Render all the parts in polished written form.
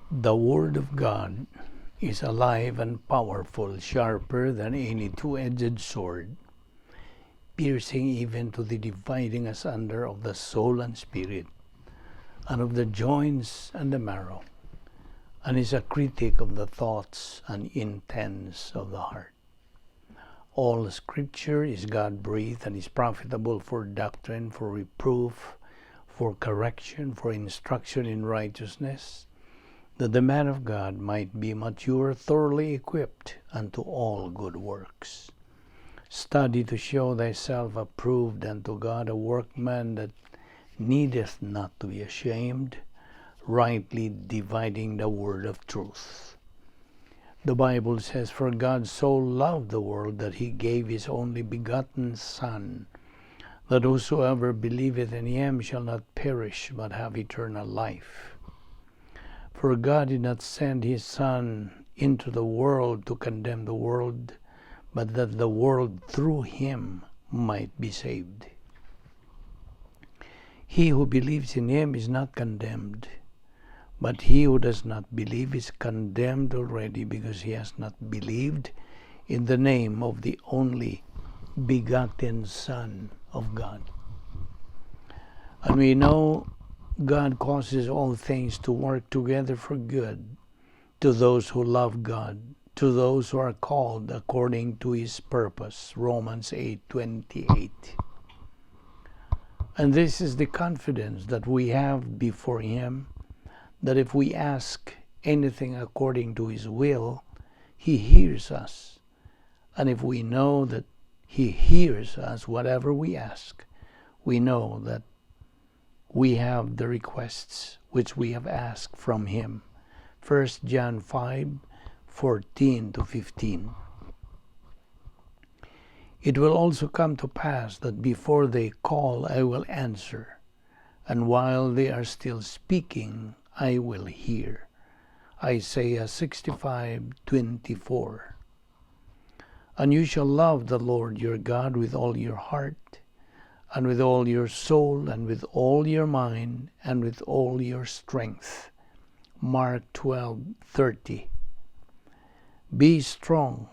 The Word of God is alive and powerful, sharper than any two-edged sword, piercing even to the dividing asunder of the soul and spirit, and of the joints and the marrow, and is a critic of the thoughts and intents of the heart. All Scripture is God-breathed and is profitable for doctrine, for reproof, for correction, for instruction in righteousness, that the man of God might be mature, thoroughly equipped unto all good works. Study to show thyself approved unto God, a workman that needeth not to be ashamed, rightly dividing the word of truth. The Bible says, "For God so loved the world that he gave his only begotten Son, that whosoever believeth in him shall not perish, but have eternal life." For God did not send his Son into the world to condemn the world, but that the world through him might be saved. He who believes in him is not condemned, but he who does not believe is condemned already, because he has not believed in the name of the only begotten Son of God. And we know God causes all things to work together for good to those who love God, to those who are called according to his purpose. Romans 8:28. And this is the confidence that we have before him, that if we ask anything according to his will, he hears us. And if we know that he hears us, whatever we ask, we know that we have the requests which we have asked from him. 1 John 5:14 to 15. It will also come to pass that before they call, I will answer, and while they are still speaking, I will hear. Isaiah 65:24. And you shall love the Lord your God with all your heart, and with all your soul, and with all your mind, and with all your strength. Mark 12:30. Be strong,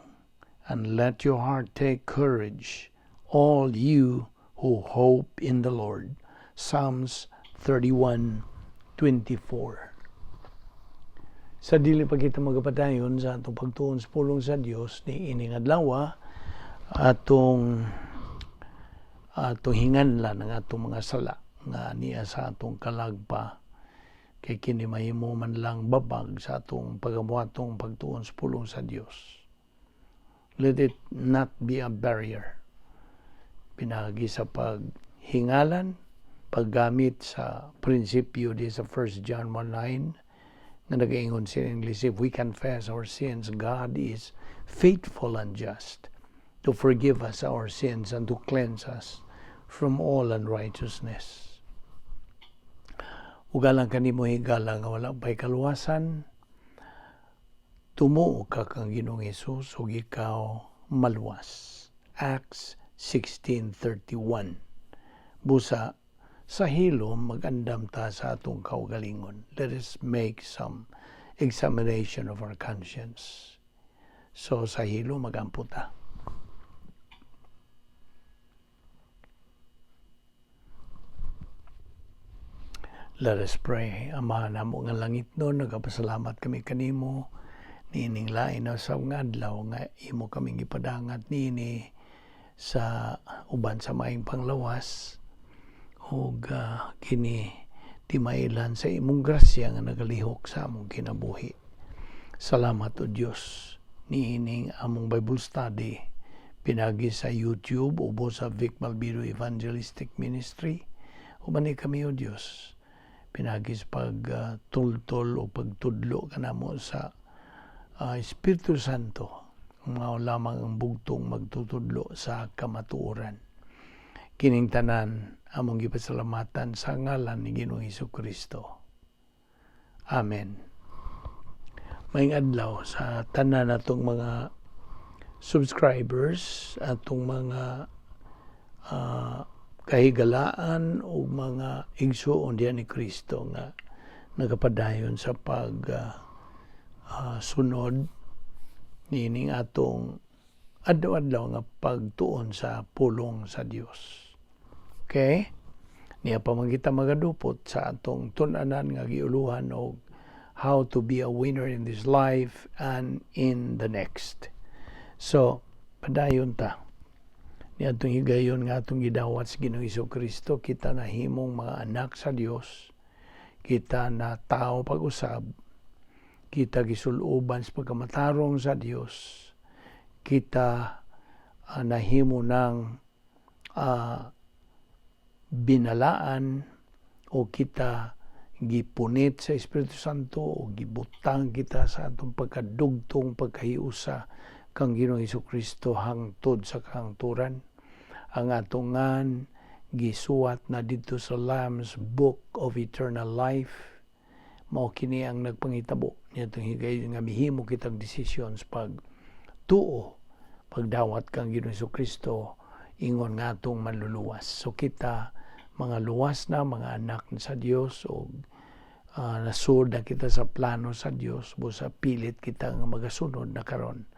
and let your heart take courage, all you who hope in the Lord. Psalms 31:24. Sa dili pa kita magpadayon sa atong pagtuon sa pulong sa Dios ni ining adlaw, atong atong hinganlan ang atong mga sala nga niya sa atong kalagpa, kay kini mahimo man lang babag sa atong pagabuhatong pagtuon sa pulong sa Dios. Let it not be a barrier. Pinagi sa paghingalan, paggamit sa prinsipyo di sa 1 John 1:9 nga nagaingon sa English, "If we confess our sins, God is faithful and just to forgive us our sins and to cleanse us from all unrighteousness." Ug alang kanimo, higala, nga wala pa'y kaluwasan, tumuo ka kang Ginoong Hesus ug ikaw maluwas. Acts 16:31. Busa sa hilom magandam ta sa atong kaugalingon. Let us make some examination of our conscience. So sa hilom magampo ta. Let us pray. Ama namo nga langitnon, nagapasalamat kami kanimo niining lain na sa nga adlaw nga imo kaming gipadangat niini sa uban sa maayong panglawas, ug kini timailan sa imong grasya nga nagalihok sa among kinabuhi. Salamat, o Dios, niining among Bible study pinagi sa YouTube ubo sa Vic Malvido Evangelistic Ministry. Uban ni kami, o Dios, pinagi sa pagtultol o pagtudlo kanamo sa Espiritu Santo, mao lamang ang bugtong magtutudlo sa kamatuoran. Kining tanan among gipasalamatan sa ngalan ni Ginoong Hesus Kristo. Amen. Maayong adlaw sa tanan natong mga subscribers, atong mga kahigalaan o mga igsuon diyan ni Kristo nga nagapadayon sa pag sunod niining atong adlaw-adlaw nga pagtuon sa pulong sa Dios. Okay? Niya pa man kita magadupot sa atong tun-anan nga giuluhan og "How to be a Winner in This Life and in the Next." So, padayon ta. Ni atong higayon nga atong gidawat sa Ginoong Kristo, kita nahimong mga anak sa Dios, kita na tao pag-usab, kita gisuloban sa pagkamatarong sa Dios, kita nahimo ng binalaan o kita gipunit sa Espiritu Santo o gibutang kita sa atong pagkadugtong pagkahiusa kang Ginoong Kristo hangtod sa kahangturan. Ang atong ngan gisuwat na didto sa Lamb's Book of Eternal Life. Mao kini ang nagpangitabo niadtong higayon nga mihimo kitang decisions pag tuo, pagdawat kang Ginoong Kristo ingon nga atong manluluwas. So kita mga luwas na mga anak sa Dios o nasud na kita sa plano sa Dios, busa pilit kita nga magasunod na karon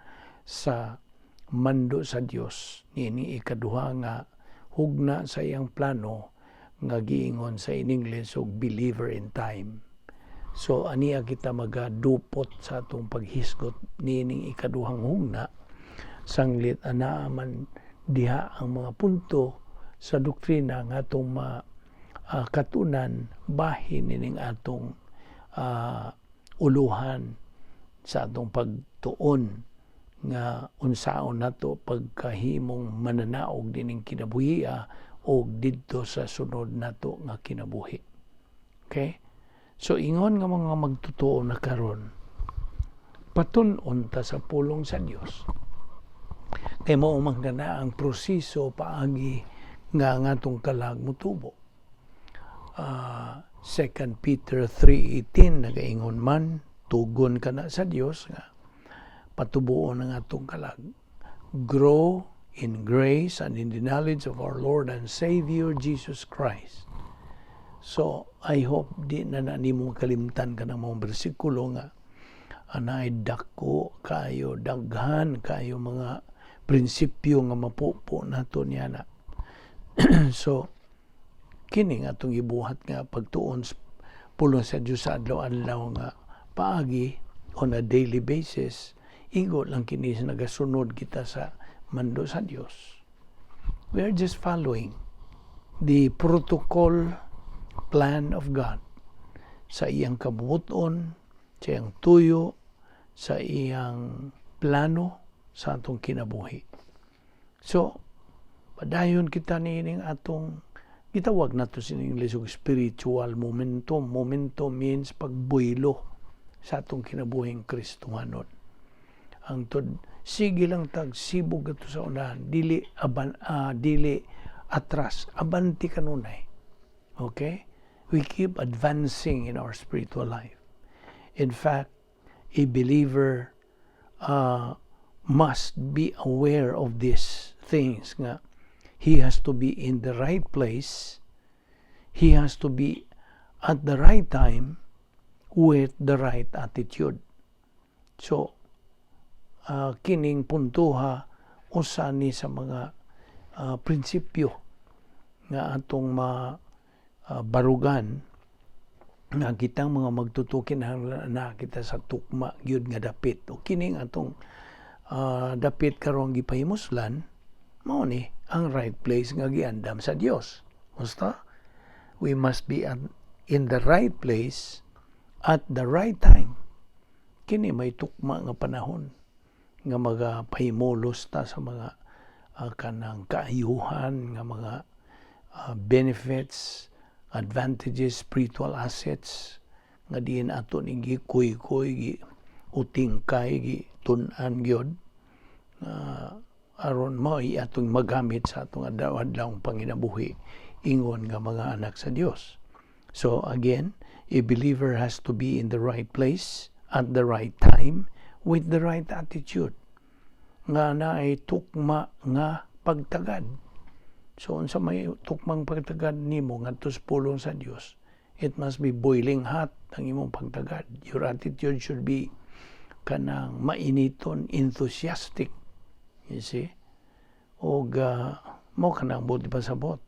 sa mando sa Dios niini ikaduha nga hugna sa iyang plano nga giingon sa in English og "Believer in Time." So aniya kita magadupot sa atong paghisgot niining ikaduhang hugna, sanglit anaa man diha ang mga punto sa doktrina nga atong ma katunan bahin nining atong uluhan sa atong pagtuon nga unsaon nato pagkahimong mananaog dining kinabuhia o didto sa sunod nato nga kinabuhi. Okay? So ingon nga mga magtotoo na karon, patun-on ta sa pulong sa Dios. Kay mao man kana ang proseso paagi nga ang atong kalag motubo. 2 Peter 3:18 nagaingon man, tugon kana sa Dios nga patubuon ang atong kalag. "Grow in grace and in the knowledge of our Lord and Savior Jesus Christ." So, I hope di na na nimo kalimtan ka ng mga bersikulo nga anay dako kayo, daghan kayo mga prinsipyo nga mapupo nato niya na. So, kini nga atong gibuhat nga pagtuon sa pulong sa Dios sa adlaw-adlaw nga paagi, on a daily basis, igo lang kini sa nagasunod kita sa mando sa Dios. We are just following the protocol plan of God sa iyang kabubut-on, sa iyang tuyo, sa iyang plano sa atong kinabuhi. So, padayon kita niining atong gitawag nato sa English og spiritual momentum. Momentum means pagbuylo sa atong kinabuhing Kristohanon. Ang tod sige lang tag sibog ato sa unahan, dili aban dili atras, abanti kanunay. Okay? We keep advancing in our spiritual life. In fact, a believer must be aware of these things nga he has to be in the right place, he has to be at the right time with the right attitude. So, kining puntuha usa ni sa mga prinsipyo nga atong ma barugan nga kitang mga magtotoo kinahanglan na kita sa tukma gyud nga dapit. O kining atong dapit karon gipahimuslan, mao ni ang right place nga giandam sa Dios. Basta we must be in the right place at the right time. Kini may tukma nga panahon nga magapahimulos ta sa mga kanang kaayuhan nga mga benefits, advantages, spiritual assets nga diin ato ning gikuy-kuy, gi utingkay, gi tun-an gyud aron mao atong magamit sa atong adlaw-adlaw panginabuhi ingon nga mga anak sa Dios. So again, a believer has to be in the right place at the right time with the right attitude nga naay tukma nga pagtagad. So unsa may tukmang pagtagad nimo ngadto sa pulong sa Dios? It must be boiling hot ang imong pagtagad. Your attitude should be Kanang mainiton, enthusiastic. You see? Og mao kanang buot ipasabot.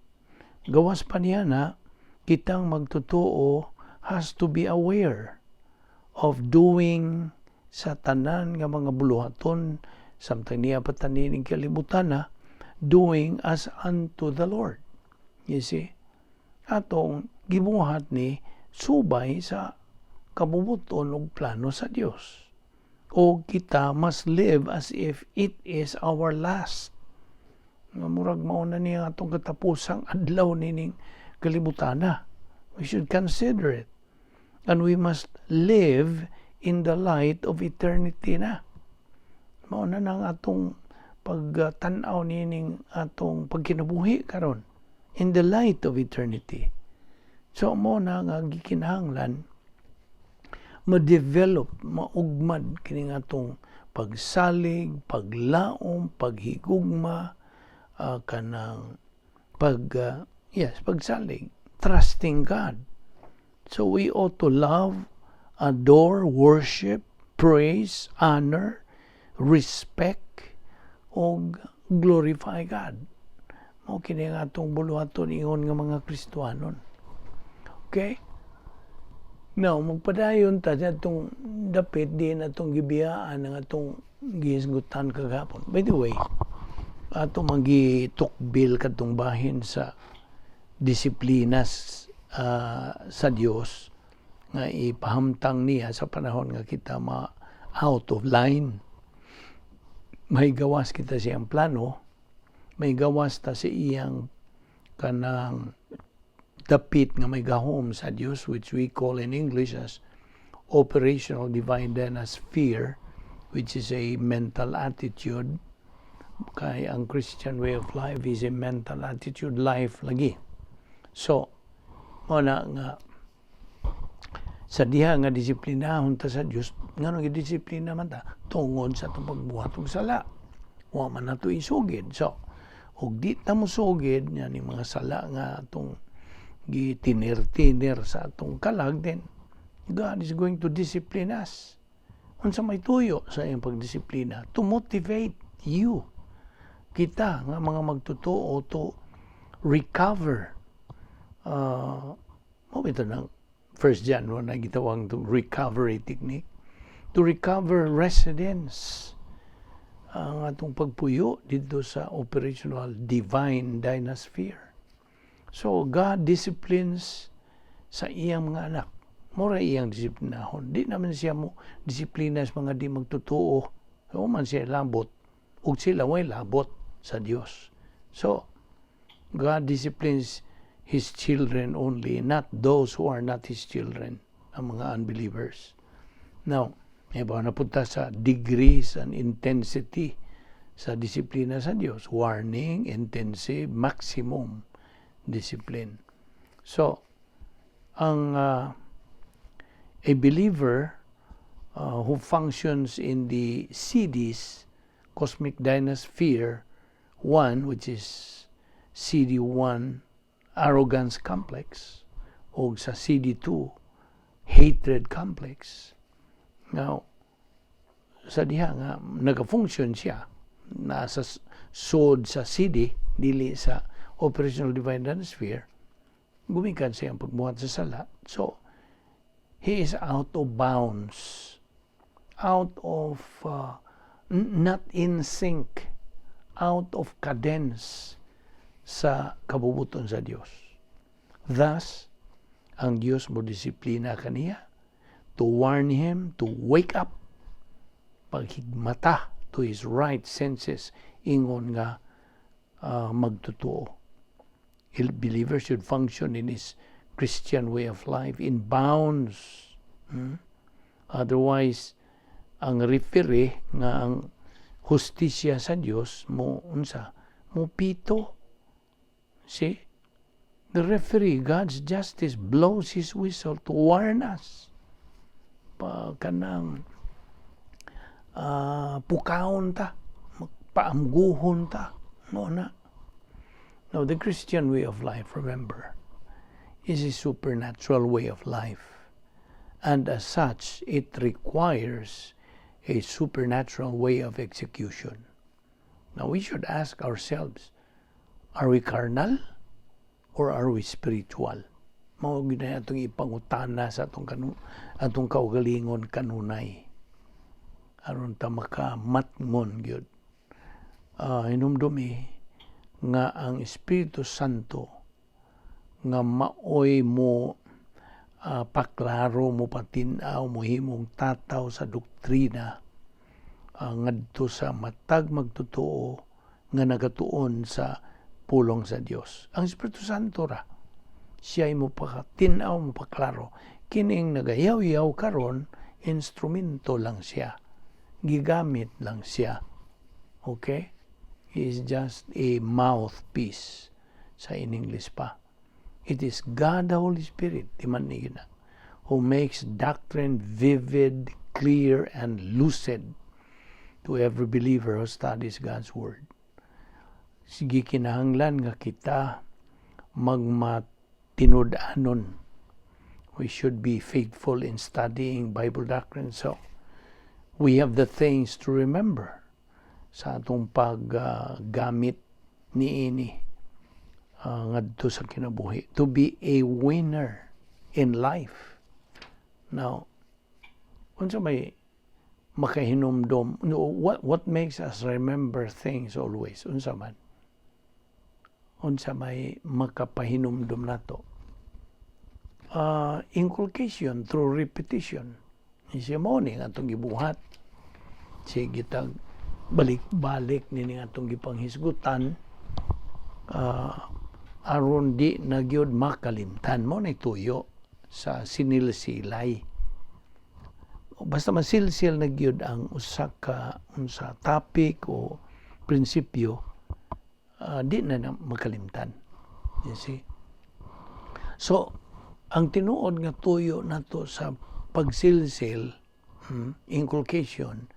Gawas pa niya na kitang magtotoo has to be aware of doing sa tanan nga mga buluhaton samtang niya pa ta niining kalibutan na, doing as unto the Lord. You see? Atong gibuhat ni subay sa kabubuton og plano sa Dios. O kita must live as if it is our last. Nga murag mao na niya atong katapusang adlaw nining kalibutana. We should consider it. And we must live in the light of eternity na. Mao na nang atong pagtan-aw nining atong pagkinabuhi karon in the light of eternity. So mao na nga gikinahanglan ma-develop, maugmad kining atong pagsalig, paglaom, paghigugma, kanang yes, pagsalig, trusting God. So we ought to love, adore, worship, praise, honor, respect, og glorify God. Mao kini ang atong buluhaton ingon nga mga Kristohanon. Okay? Now, magpadayon ta sa atong dapit din atong gibiyaan ang atong gihisgutan kagahapon. By the way, ato magitukbil kadtong bahin sa disiplinas sa Dios nga ipahamtang niya sa panahon nga kita ma out of line. May gawas kita siyang plano, may gawas ta sa iyang kanang dapit nga may gahom sa Dios, which we call in English as operational divine sphere, which is a mental attitude, kay ang Christian way of life is a mental attitude life lagi. So mao na nga sa diha nga disiplinahon ta sa Dios, ngano gidisiplina man ta? Tungod sa atong pagbuhat og sala, wa man nato isugid. So og di ta mosugid nya ni mga sala nga atong gitinir-tinir sa atong kalag, then God is going to discipline us. Unsa may tuyo sa iyang pagdisiplina? To motivate you, kita nga mga magtotoo, to recover. Mao ito ng First John 1 na gitawang to recovery technique, to recover residence ang atong pagpuyo dito sa operational divine dynasphere. So God disciplines sa iyang mga anak. Mura iyang disiplinahon. Di naman siya mo disiplina sa mga di magtotoo. So, man siya labot. Ug sila way labot sa Dios. So God disciplines His children only, not those who are not His children, ang mga unbelievers. Now, may ba napunta sa degrees and intensity sa disiplina sa Dios. Warning, intensive, maximum discipline. So, ang a believer who functions in the CDs, Cosmic Dynasphere 1, which is CD1, Arrogance Complex, o sa CD2, Hatred Complex. Now, sa diha nga nagafunction siya nasa sod sa CD, dili sa operational divine sphere, gumikan siya ang pagbuhat sa sala. So he is out of bounds, out of not in sync, out of cadence sa kabubuton sa Dios. Thus, ang Dios mo disiplina kaniya to warn him to wake up, paghigmata to his right senses ingon nga magtotoo. A believer should function in his Christian way of life in bounds. Otherwise, ang referee nga ang hustisya sa Dios mo unsa? Mo pito. See? The referee, God's justice, blows his whistle to warn us. Pa kanang pukawon ta, paamguhon ta. Mao na. Now, the Christian way of life, remember, is a supernatural way of life. And as such, it requires a supernatural way of execution. Now we should ask ourselves, are we carnal or are we spiritual? Mao gyud na atong ipangutana sa atong kaugalingon kanunay aron ta makamatngon gyud. Hinumdumi nga ang Espiritu Santo nga maoy mo paklaro, mo patin-aw, mo himong tataw sa doktrina ngadto sa matag magtotoo nga nagatuon sa pulong sa Dios. Ang Espiritu Santo ra siya mo pakatin-aw, mo paklaro. Kining nagayaw-yaw karon, instrumento lang siya, gigamit lang siya, okay? He is just a mouthpiece sa in English pa. It is God the Holy Spirit, di man ni na, who makes doctrine vivid, clear, and lucid to every believer who studies God's Word. Sige, kinahanglan nga kita magmatinud-anon. We should be faithful in studying Bible doctrine. So, we have the things to remember sa atong paggamit niini ngadto sa kinabuhi to be a winner in life. Now, unsa may makahinumdom, no, what makes us remember things always? Unsa man? Unsa may makapahinumdom nato? Inculcation through repetition. Siya mo ni atong gibuhat. Sige tag balik-balik ni atong gipanghisgutan aron di na gyud makalimtan. Mo ni tuyo sa sinilsilay. Basta masilsil na gyud ang usa ka unsa topic o prinsipyo, di na makalimtan, you see? So ang tinuod nga tuyo nato sa pagsilsil, inculcation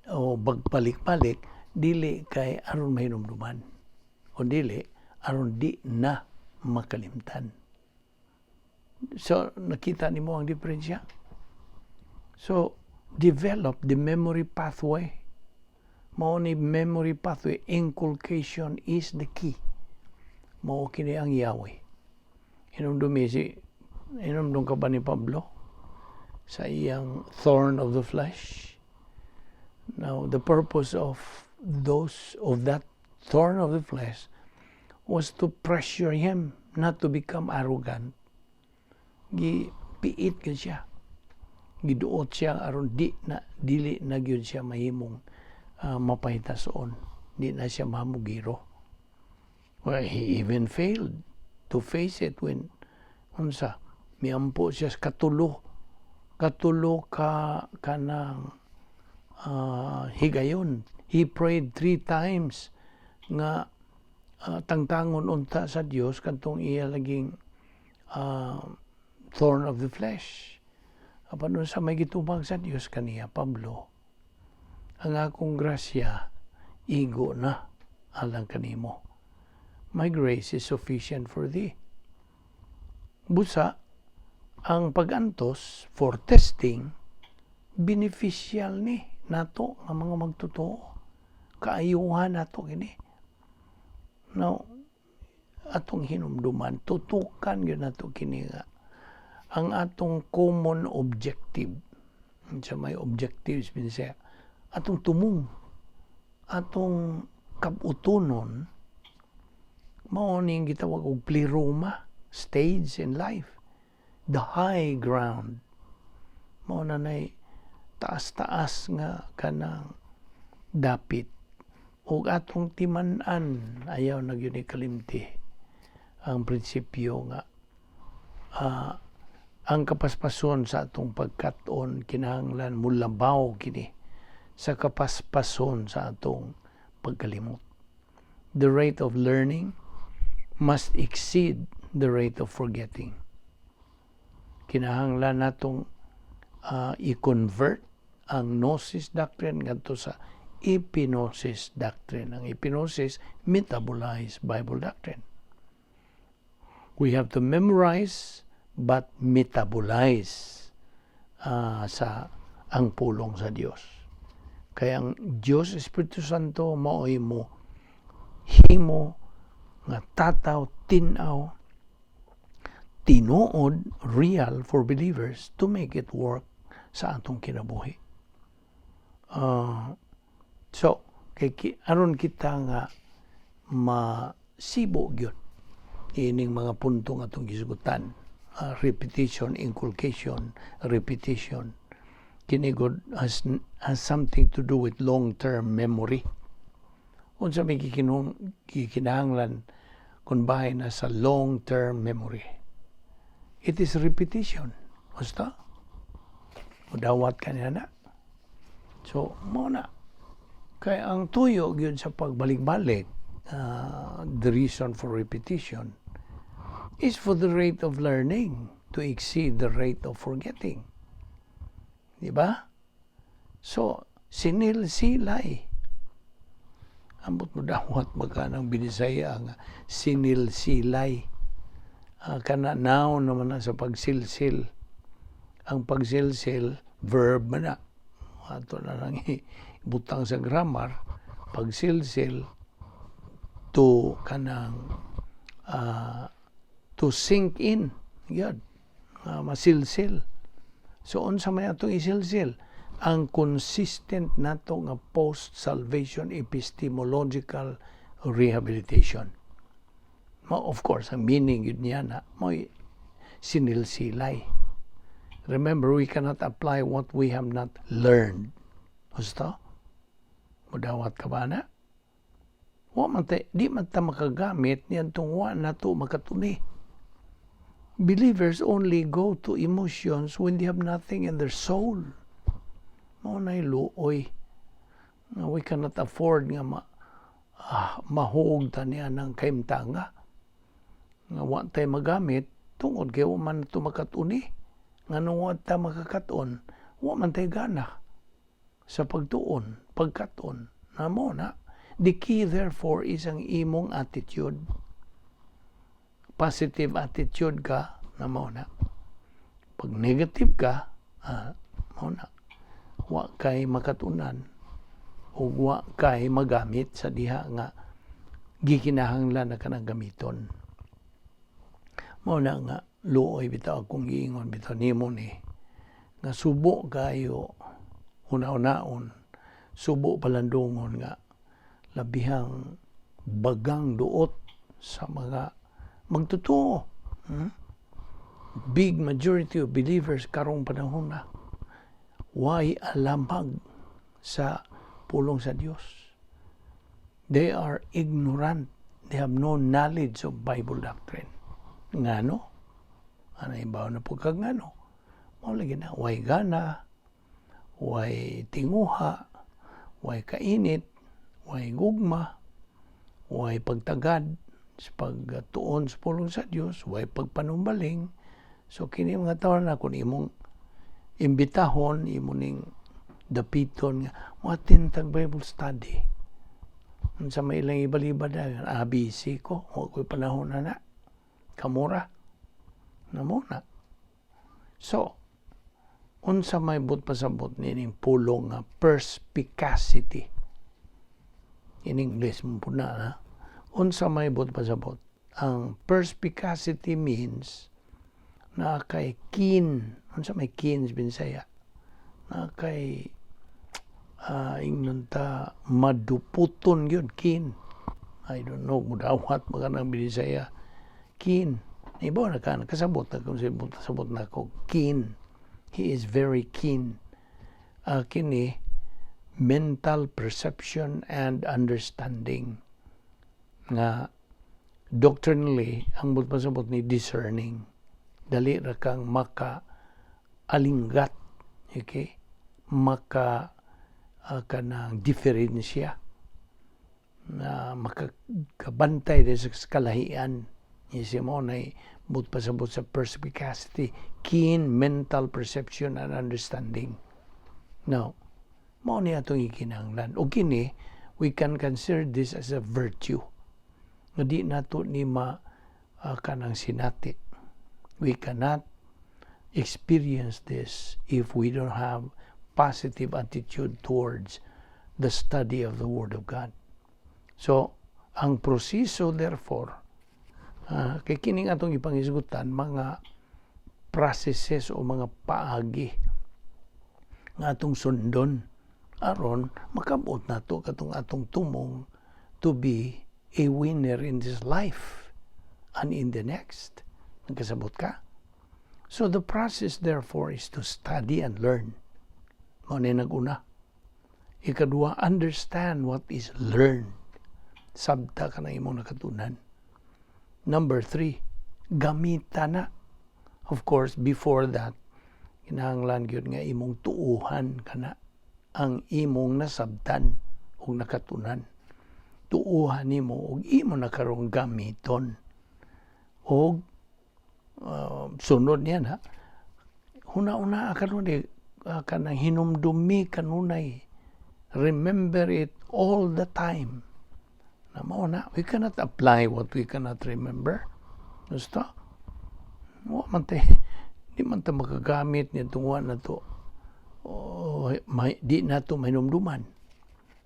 o pagbalik-balik, dili kay aron mahinumduman o dili aron di na makalimtan. So nakita nimo ang diferensya? So develop the memory pathway. Mao ni memory pathway, inculcation is the key. Mao kini ang Yahweh. Hinumdumi si hinumdum ka ba ni Pablo sa iyang thorn of the flesh? Now, the purpose of that thorn of the flesh was to pressure him not to become arrogant. Gipiit ka siya. Giduot siya aron di na dili na gyud siya mahimong mapahitason. Di na siya mamugiro. Well, he even failed to face it when unsa miampo siya sa katulo ka kanang higayon. He prayed three times nga tangtangon unta sa Dios kadtong iya laging thorn of the flesh. Apan sa may gitubag sa Dios kaniya, "Pablo, ang akong grasya igo na alang kanimo. My grace is sufficient for thee." Busa, ang pagantos for testing, beneficial ni nato nga mga magtotoo. Kaayuhan nato kini. Now, atong hinumduman, tutukan gyud nato kini nga ang atong common objective, sa may objectives binsaya, atong tumong, atong kabutonon, mao ning gitawag og pleroma stage in life, the high ground. Mao na nay taas-taas nga kanang dapit ug atong timan-an. Ayaw na gyud ni kalimti ang prinsipyo nga ang kapaspason sa atong pagkat-on kinahanglan mulabaw kini sa kapaspason sa atong pagkalimot. The rate of learning must exceed the rate of forgetting. Kinahanglan natong i-convert ang gnosis doctrine ngadto sa epignosis doctrine. Ang epignosis, metabolized Bible doctrine. We have to memorize but metabolize sa Ang pulong sa Dios. Kay ang Dios Espiritu Santo mao'y mo himo nga tataw, tin-aw, tinuod, real for believers to make it work sa atong kinabuhi. So, kay aron kita nga masibo gyud ining mga punto nga atong gisugutan, repetition, inculcation, repetition, kini gud has something to do with long-term memory. Unsa may gikinahanglan kung bahin na sa long-term memory? It is repetition. Basta mudawat ka niya na. So mao na kay ang tuyo gyud sa pagbalik-balik, the reason for repetition is for the rate of learning to exceed the rate of forgetting. Di ba? So, sinilsilay. Ambot mo dawat magkanang Binisaya nga sinilsilay. Kana noun naman na sa pagsilsil. Ang pagsilsil, verb man na. Ato na lang ibutang sa grammar, pagsilsil to kanang to sink in. Yan. Masilsil. So, unsa may atong isilsil? Ang consistent nato nga post-salvation epistemological rehabilitation. Ma, of course, ang meaning yun niya na mo'y sinilsilay. Remember, we cannot apply what we have not learned. Gusto? Mudawat ka ba na? Wa man ta, di man ta makagamit niadtong wa na to makatuni. Believers only go to emotions when they have nothing in their soul. Mao na'y luoy nga we cannot afford nga mahug ta niya ng kaimtanga. Nga wa tay magamit tungod kay wa man to makatuni. Nga nung wa ta makakaton, wa man tay gana sa pagtuon, pagkaton. Na mo na. The key, therefore, is ang imong attitude. Positive attitude ka, na mao na. Pag negative ka, mao na. Wa kay makatunan o wa kay magamit sa diha nga gikinahanglan na kanang gamiton. Mao na nga luoy bitaw akong giingon bitaw nimo ni nga subo kayo una-unaon, subo palandungon nga labihang bagang duot sa mga magtotoo. Big majority of believers karong panahon na way alamag sa pulong sa Dios. They are ignorant. They have no knowledge of Bible doctrine. Ngano? Ano ibaw na po kag ngano? Mao lagi na, way gana, way tinguha, way kainit, way gugma, way pagtagad sa pagtuon sa pulong sa Dios, way pagpanumbaling. So kini mga tawo na kung imong imbitahon, imo ning dapiton nga mo-attend tag Bible study. Unsa may ilang ibalibad na, busy ko, wa ko'y panahon na na. Kamura. Na mo na. So, unsa may but pasabot nining pulong nga perspicacity? In English mo po na, ha? Unsa may but pasabot? Ang perspicacity means na kay keen. Unsa may keen sa Binsaya? Na kay ingnon ta maduputon yun, keen. I don't know, mudawat mga nang Binisaya. Keen. Iba na ka, kasabot na kung sabot na ko, keen. He is very keen. Kini, mental perception and understanding. Nga, doctrinally, ang pasabot ni discerning. Dali ra kang maka alinggat. Okay? Maka kanang diferensya na makakabantay din sa kalahian. Isi mo na but pasabot sa perspicacity, keen mental perception and understanding. Now, mao ni atong ikinahanglan. O kini, we can consider this as a virtue. Nga di nato ni ma kanang sinati. We cannot experience this if we don't have positive attitude towards the study of the Word of God. So, ang proseso therefore, kay kining atong ipanghisgutan, mga processes o mga paagi nga atong sundon aron makabot nato katong atong tumong to be a winner in this life and in the next. Nagkasabot ka? So the process therefore is to study and learn. Mao ni nag-una. Ikaduha, understand what is learned. Sabta ka na imong nakatunan. Number three, gamita na. Of course, before that, kinahanglan gyud nga imong tuuhan kana ang imong nasabtan ug nakatunan. Tuuhan nimo ug imo na karong gamiton. Og sunod niyan ha. Huna-huna kanunay kanang hinumdumi kanunay. Remember it all the time. Na mao na, we cannot apply what we cannot remember. Gusto? Wa man tay, di man ta makagamit ni wa na to oh, may, di na to mahinumduman.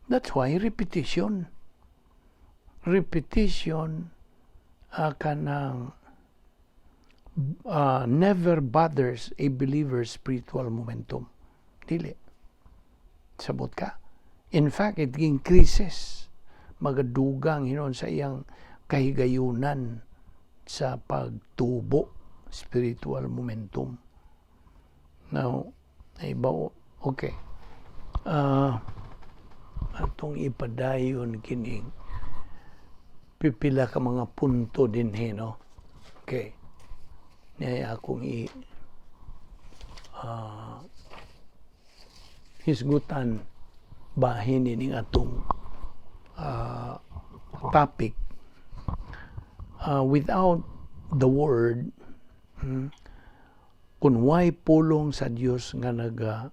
That's why repetition. Repetition kanang never bothers a believer's spiritual momentum. Dili. Sabot ka? In fact, it increases. Magadugang hinon sa iyang kahigayunan sa pagtubo, spiritual momentum. Now, ay ba, okay. Atong ipadayon kining pipila ka mga punto dinhi, no? Okay. Niya akong i hisgutan bahin ining atong topic. Without the word, kung way pulong sa Dios nga naga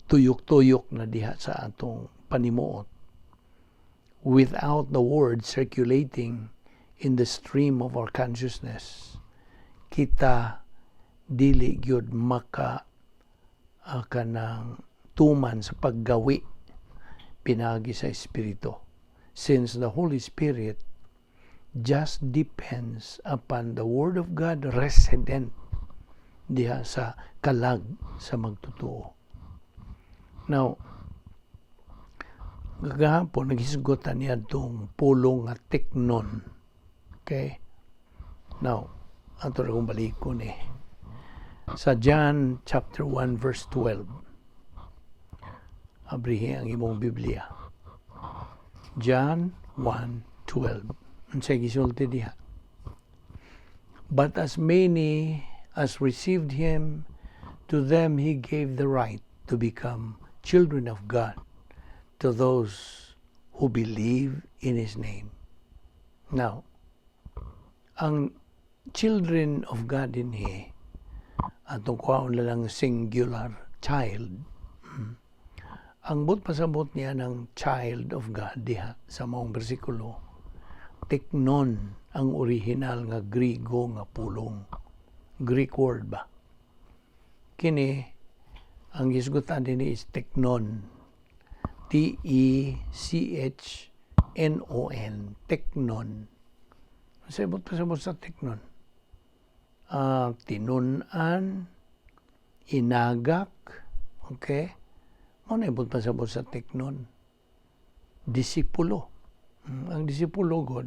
tuyok-tuyok na diha sa atong panimuot, without the word circulating in the stream of our consciousness, kita dili gyud maka kanang tuman sa paggawi pinagi sa Espiritu, since the Holy Spirit just depends upon the Word of God resident diha sa kalag sa magtotoo. Now, gahapon naghisgutan niya itong pulong nga teknon. Okay? Now, ato na kong balikon eh. Sa John chapter 1 verse 12. Abrihi ang imong Biblia. John 1:12. Unsay gisulti diha? "But as many as received him, to them he gave the right to become children of God, to those who believe in his name." Now, ang children of God dinhi, atong kuhaon na lang singular, child. Ang buot pasabot niya ng child of God diha sa maong bersikulo, teknon ang original nga Grigo nga pulong. Greek word ba? Kini, ang gisgutan dinhi is teknon. teknon, teknon. Sa buot pasabot sa teknon? Tinun-an, inagak, okay? Mao na buot pasabot sa teknon. Disipulo. Ang disipulo god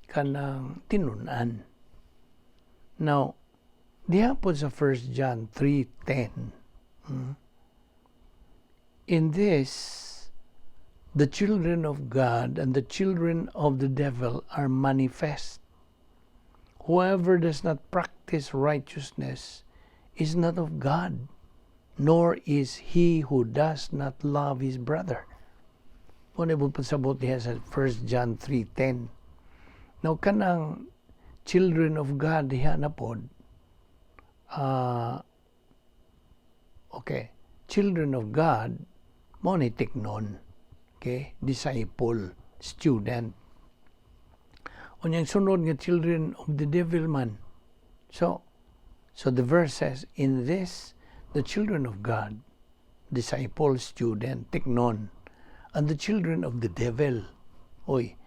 kanang tinun-an. Now, diha po sa 1 John 3:10, "In this, the children of God and the children of the devil are manifest. Whoever does not practice righteousness is not of God, nor is he who does not love his brother." Mao na pasabot diha sa 1 John 3:10. Now, kanang children of God diha na pod, okay, children of God, mao ni teknon. Okay, disciple, student. Unyang sunod nga children of the devil man. So the verse says, "In this, The children of God, disciple, student, teknon, and the children of the devil. Oy,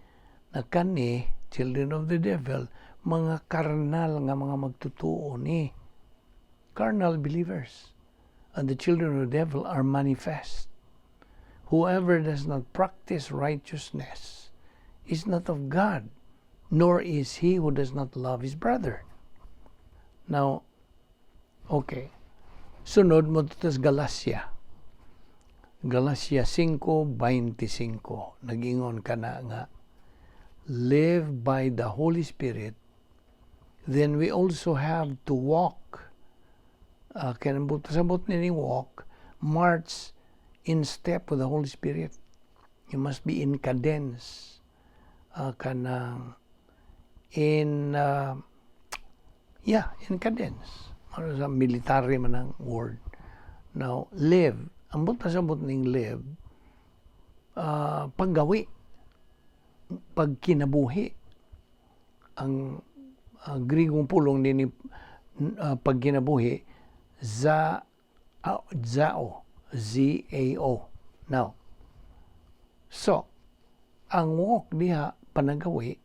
nakani, children of the devil, mga karnal nga mga magtutuo ni. Carnal believers. And the children of the devil are manifest. Whoever does not practice righteousness is not of God, nor is he who does not love his brother. Now, okay. Sunod mo sa Galacia. Galacia 5:25. Nagingon ka na nga, live by the Holy Spirit, then we also have to walk. Kaya sabot ni walk, march in step with the Holy Spirit. You must be in cadence. Kanang in yeah, in cadence. Ano sa military man ang word. Now, live. Ang buot pasabot ning live, paggawi, pagkinabuhi. Ang Grigong pulong nini pagkinabuhi, za, zao, zao. Now, so, ang walk diha panagawi,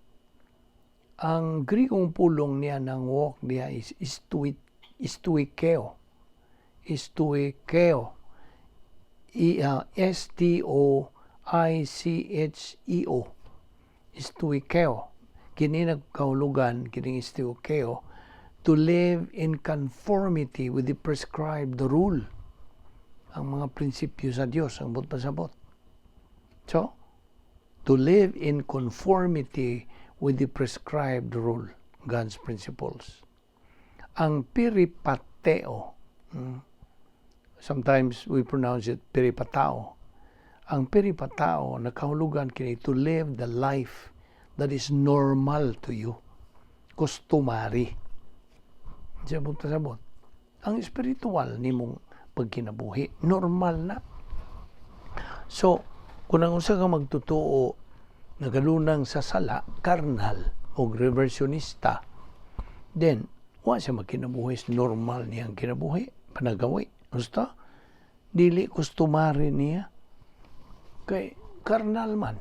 ang Grigong pulong niya ng walk diha is stoicheo. Stoicheo. stoicheo. Stoicheo. Kini nagkahulugan, kining stoicheo, to live in conformity with the prescribed rule. Ang mga prinsipyo sa Dios, ang buot pasabot. So, to live in conformity with the prescribed rule, God's principles. Ang peripateo, sometimes we pronounce it peripatao. Ang peripatao, nakahulugan kini to live the life that is normal to you, customary. Sabot sabot. Ang spiritual nimong pagkinabuhi, normal na. So, kung ang usa ka magtotoo nagalunang sa sala, karnal o reversionista, then wa siya magkinabuhi normal niyang kinabuhi, panagawi. Basta, dili customary niya. Kay karnal man.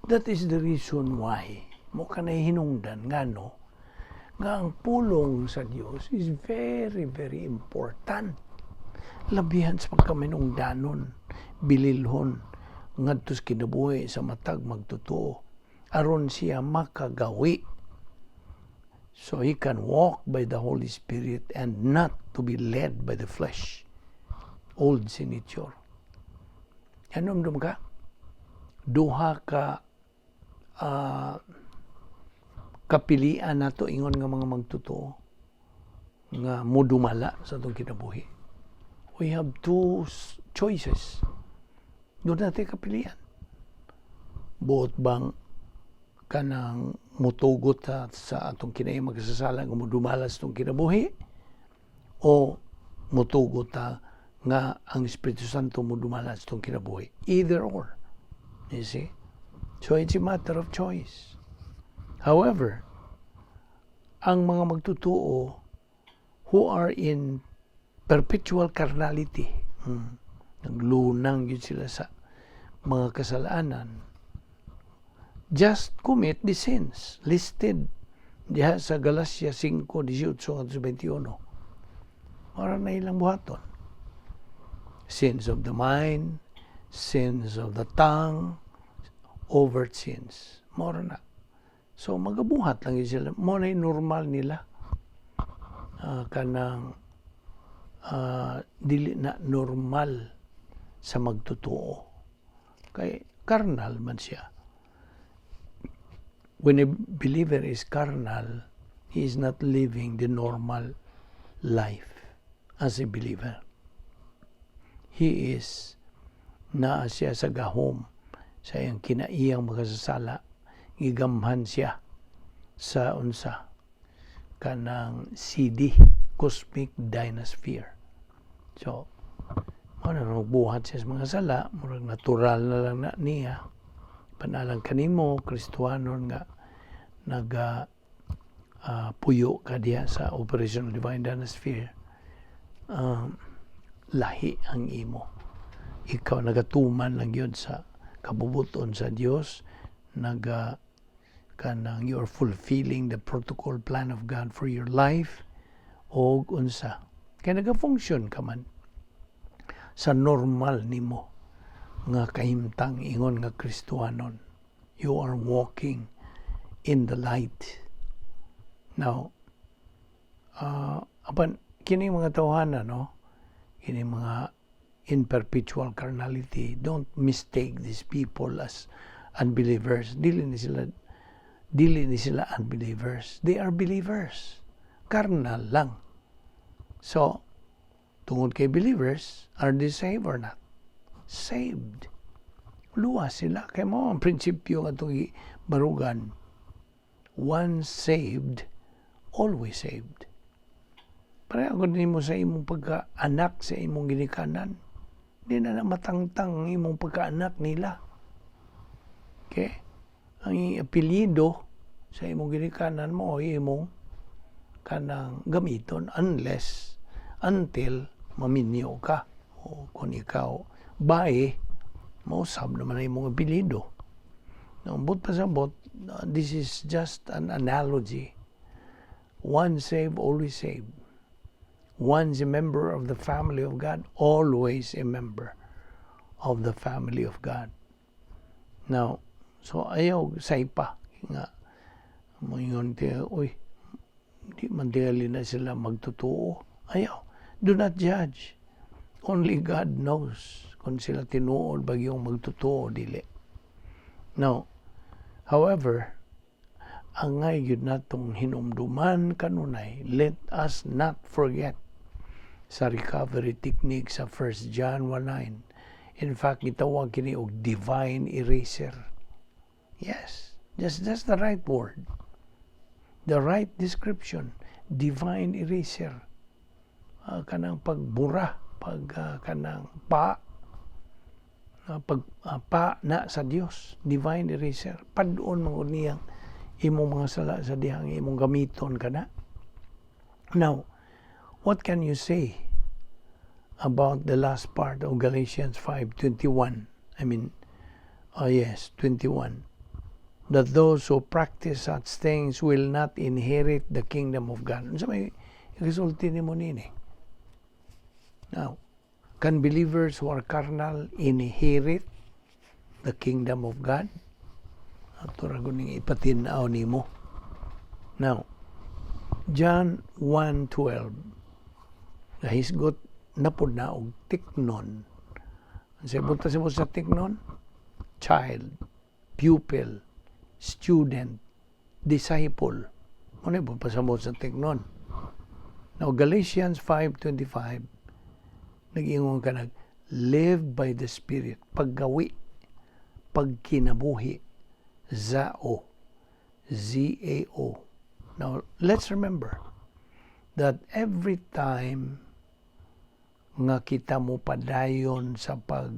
That is the reason why mo kanay hinungdan ngano nga ang pulong sa Dios is very, very important. Labihan sa pagkaminungdanon, bililhon, ngadto sa kinabuhi sa matag magtotoo aron siya makagawi. So he can walk by the Holy Spirit and not to be led by the flesh. Old sin nature. Ano ka? Duha ka kapilian nato ingon nga mga magtotoo nga modumala sa atong kinabuhi. We have two choices. Doon natin kapilian. Buot bang kanang mutugot sa atong kinayi magkasasala nga modumala sa atong kinabuhi o mutugot ta nga ang Espiritu Santo modumala sa atong kinabuhi? Either or. You see? So it's a matter of choice. However, ang mga magtotoo who are in perpetual carnality, naglunang yun sila sa mga kasalanan, just commit the sins listed diha sa Galatia 5:18 21. Mara na ilang buhaton. Sins of the mind, sins of the tongue, overt sins. Mora na. So magabuhat lang yun sila. Mo na normal nila. Kanang dili na normal sa magtotoo. Kay karnal man siya. When a believer is carnal, he is not living the normal life as a believer. He is naa siya sa gahom sa iyang kinaiyang makasasala, gigamhan siya sa unsa kanang CD, Cosmic Dynasphere. So mo na magbuhat siya sa mga sala, murag natural na lang na niya. Panalang kanimo Kristohanon nga naga puyo ka diha sa Operational Divine Dynasphere. Lahi ang imo. Ikaw nagatuman lang yun sa kabubuton sa Dios, naga kanang you are fulfilling the protocol plan of God for your life og unsa kay naga-function ka man sa normal nimo nga kahimtang ingon nga Kristohanon. You are walking in the light. Now, apan kini mga tawhana, no, kini mga in perpetual carnality, don't mistake these people as unbelievers. Dili ni sila unbelievers. They are believers, carnal lang. So tungod kay believers, are they saved or not saved? Luwas sila kay mao ang prinsipyo nga atong barugan: once saved, always saved. Pareho gud nimo sa imong pagka-anak sa imong ginikanan. Di na matangtang ang imong pagkaanak nila. Okay? Ang apelyido sa imong ginikanan mo, imong kanang gamiton unless until maminyo ka o kung ikaw bae, mausab naman ang imong apelyido. Now, buot pasabot, this is just an analogy. Once saved, always saved. Once a member of the family of God, always a member of the family of God. Now, so ayaw saypa nga moingon tiya, "Uy, di man tingali na sila magtotoo." Ayaw. Do not judge. Only God knows kung sila tinuod ba yung magtotoo, dili. Now, however, angay gyud natong hinumduman kanunay, let us not forget sa recovery technique sa 1 John 1:9. In fact, gitawag kini og divine eraser. Yes, just that's the right word. The right description, divine eraser. Kanang pagbura, pag kanang pa pag pa na sa Dios, divine eraser. Padon man gud niyang imong mga sala sa dihang imong gamiton kana. Now, what can you say about the last part of Galatians 5:21? I mean, oh yes, 21. That those who practice such things will not inherit the kingdom of God. Unsa may resulti nimo nini? Now, can believers who are carnal inherit the kingdom of God? Ato ra ning ipatin-aw nimo. Now, John 1:12, nahisgot na pod na og teknon. Ang buta sa teknon? Child, pupil, student, disciple. Ano yung pasabot sa teknon? Now, Galatians 5:25, nag-ingon ka nag, live by the Spirit, paggawi, pagkinabuhi, zao, Z-A-O. Now, let's remember that every time nga kita mo padayon sa pag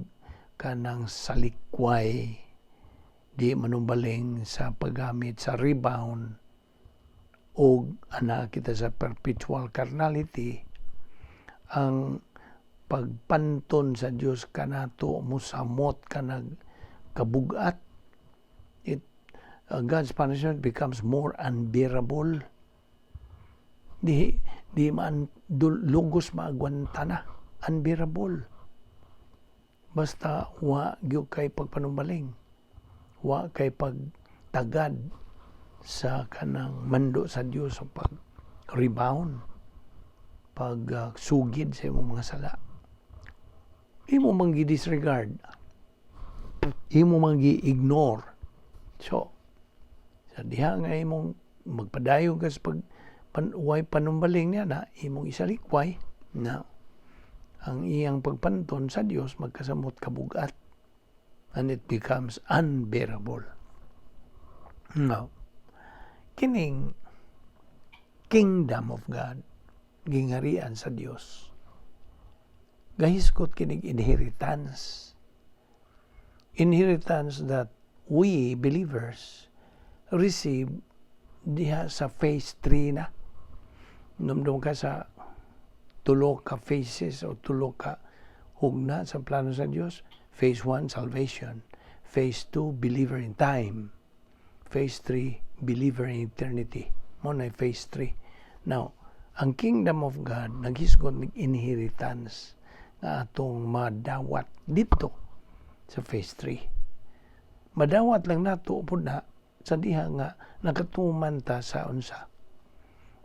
kanang salikway, di manumbaling sa paggamit sa rebound o ana kita sa perpetual carnality, ang pagpanton sa Dios kanato musamot kanag kabugat. It God's punishment becomes more unbearable. Di man lugos maagwanta na, unbearable, basta wa gyud kay pagpanumbaling, wa kay pagtagad sa kanang mando sa Dios sa pag rebound, pag sugid sa imong mga sala. Imo mang gi-disregard, imo mang gi-ignore. So sa diha nga imong magpadayon ka sa pag way panumbaling niya na imong isalikway na ang iyang pagpanton sa Dios magkasamot kabugat and it becomes unbearable. Now, kining kingdom of God, gingharian sa Dios, gahisgot kinig inheritance. Inheritance that we believers receive diha sa phase 3 na. Numdum ka sa Tulo ka phases o tulo ka hugna sa plano sa Dios. Phase 1, salvation. Phase 2, believer in time. Phase 3, believer in eternity. Mao na phase 3. Now, ang kingdom of God naghisgot ng inheritance nga atong madawat dito sa phase 3. Madawat lang nato pud na sa diha nga nakatuman ta sa unsa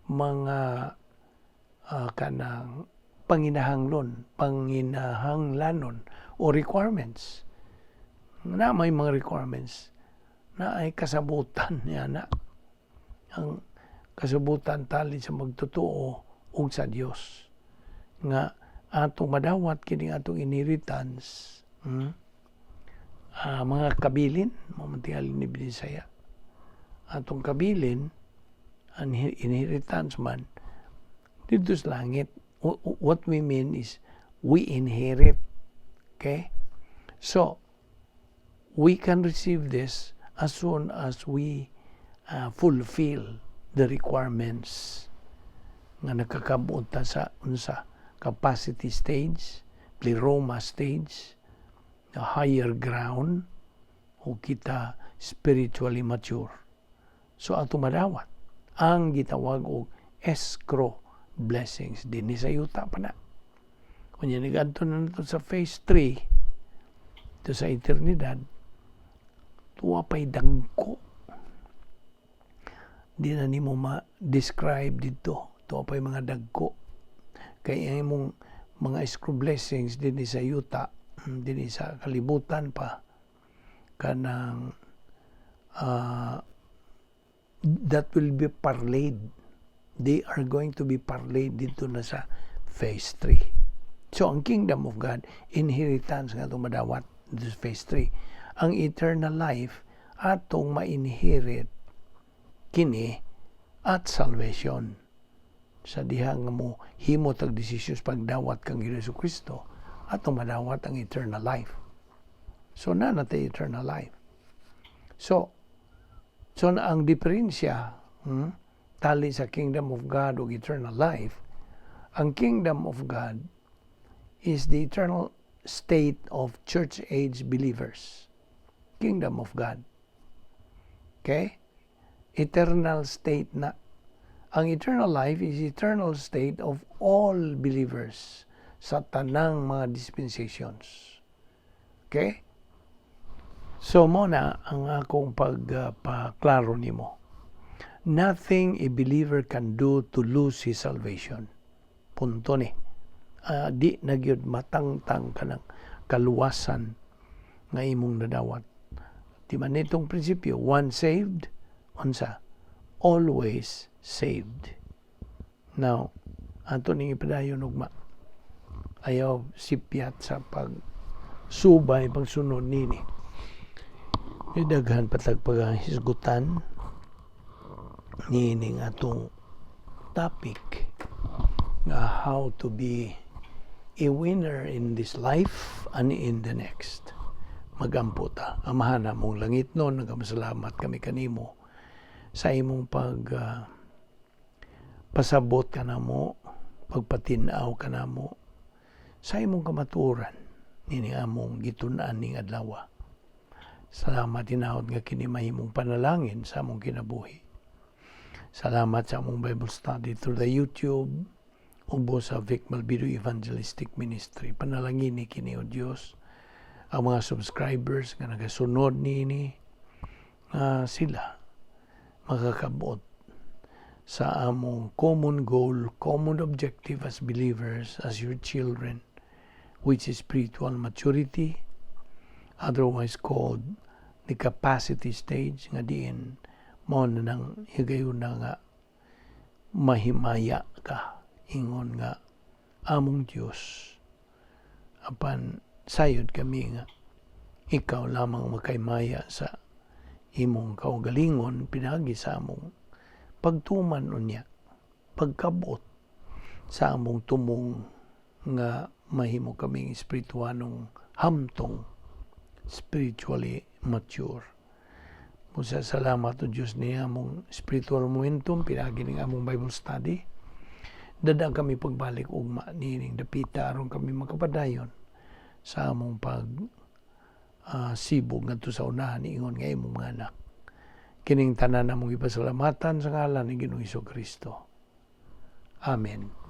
mga kanang panginahanglanon o requirements na may mga requirements na ay kasabutan niya na ang kasabutan tali sa magtotoo ug sa Dios nga atong madawat kini atong inheritance, Mga kabilin mao man tingali ni Binisaya atong kabilin, ang inheritance man dito sa langit. What we mean is we inherit, okay? So we can receive this as soon as we fulfill the requirements nga nakakabot ta sa unsa capacity stage, pleroma stage, the higher ground o kita spiritually mature. So ato madawat ang gitawag og escrow blessings dinhi sa yuta pa na. Kunya nigadto na nato sa phase 3 ito sa eternidad, tuwa pa'y dagko. Di na nimo ma-describe dito. Tuwa pa'y mga dagko. Kay ang imong mga escrow blessings dinhi sa yuta, dinhi sa kalibutan pa, kanang that will be parlayed. They are going to be parlayed dito na sa phase 3. So, ang kingdom of God, inheritance nga itong madawat dito sa phase 3. Ang eternal life, atong ma-inherit kini at salvation. Sa diha nga mo himo tag desisyon pagdawat kang Hesus Kristo, atong madawat ang eternal life. So, na natay eternal life. So na ang diferensya tali sa kingdom of God ug eternal life, ang kingdom of God is the eternal state of church age believers. Kingdom of God. Okay? Eternal state na. Ang eternal life is eternal state of all believers sa tanang mga dispensations. Okay? So mao na ang akong pagpaklaro nimo. Nothing a believer can do to lose his salvation. Punto ni. Di na gyud matangtang kanang kaluwasan nga imong nadawat. Di man nitong prinsipyo, once saved, unsa? Always saved. Now, ato ning ipadayon ugma. Ayaw sipyat sa pag subay pagsunod nini. Daghan patag paghisgutan niining atong topic nga how to be a winner in this life and in the next. Magampo ta. Amahan namong langitnon, nagamasalamat kami kanimo sa imong pag pasabot kanamo, pagpatin-aw kanamo sa imong kamatuoran nini among gitun-an ning adlaw. Salamat hinaot nga kini mahimong panalangin sa among kinabuhi. Salamat sa among Bible study through the YouTube ubos sa Vic Malbido Evangelistic Ministry. Panalangini kini, O Dios, ang mga subscribers nga nagasunod niini nga sila makakabot sa among common goal, common objective as believers, as your children, which is spiritual maturity, otherwise called the capacity stage, nga diin mao na nang higayon na nga mahimaya ka ingon nga among Dios, apan sayod kami nga ikaw lamang makaymaya sa imong kaugalingon pinagi sa among pagtuman unya, pagkabot sa among tumong nga mahimo kaming espirituanong hamtong, spiritually mature. Musa salamat o Diyos niya among spiritual momentum pinagi ning among Bible study. Dad-a kami pagbalik ugma niining dapita aron kami makapadayon sa among pag sibog ngadto sa unahan ingon nga imong mga anak. Kining tanan among ipasalamatan sa ngalan ni Ginoong Kristo. Amen.